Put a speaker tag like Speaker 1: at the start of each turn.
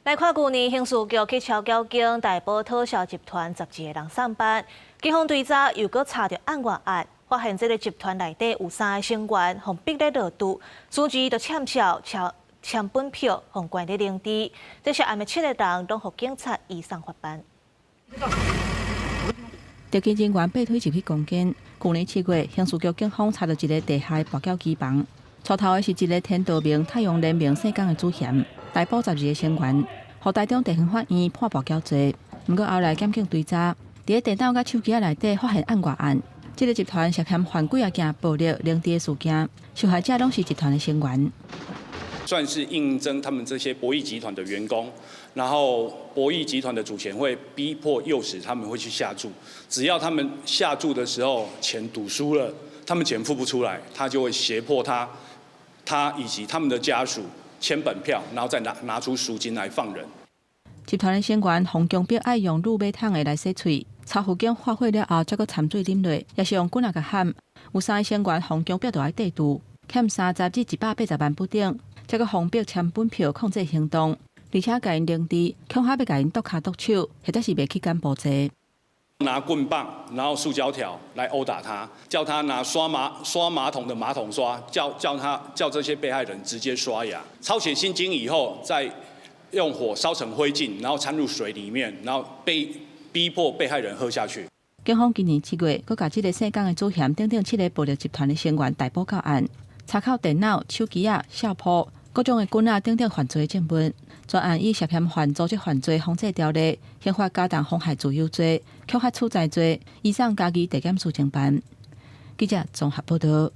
Speaker 1: 來看舊年刑事局去抄繳警大埔討銷集團12個人送辦，警方追查又閣查著案外案，發現這个集團內底有三个成員，予逼咧落注，隨之就簽票簽簽本票，予關咧靈治。這涉案的七個人攏予警察移送法辦。
Speaker 2: 特勤人員爬腿入去攻堅。舊年7月，刑事局警方查著一个地下跋筊機房，帶頭的是一个天道盟太陽聯盟姓江的主嫌，逮捕12个成員，予台中地方法院判跋筊罪。毋過後來檢警追查，佇咧電腦佮手機仔內底發現案外案，這个集團涉嫌犯幾仔件暴力凌遲的事件，受害者攏是集團的成員。
Speaker 3: 算是應徵他們這些博弈集團的員工，然後博弈集團的主錢會逼迫誘使他們會去下注，只要他們下注的時候錢賭輸了，他們錢付不出來，他就會脅迫他，他以及他們的家屬簽本票，然後再拿出贖金來放人。
Speaker 2: 集團的成員予強迫愛用鋁馬桶的來洗喙，抄輔警發火了後，才閣摻水啉落，也是用棍仔共砍。有三個成員予強迫著愛綴注，欠30至180萬不等。才閣予逼簽本票控制行動，而且共𪜶凌遲，恐嚇欲共𪜶剁跤剁手，或者是袂去柬埔寨。
Speaker 3: 拿棍棒，然後塑膠條來毆打他，叫他拿刷馬桶的馬桶刷，叫這些被害人直接刷牙。抄寫心經以後，再用火燒成灰燼，然後摻入水裡面，然後被逼迫被害人喝下去。
Speaker 2: 警方今年7月，閣共這个姓江的主嫌等等七个暴力集團的成員逮捕到案，查扣電腦、手機仔、笑鋪、各種的棍仔等等犯罪證物，全案以涉嫌犯組織犯罪防制條例、刑法加重妨害自由罪、恐嚇取財罪，移送嘉義地檢署偵辦。記者綜合報道。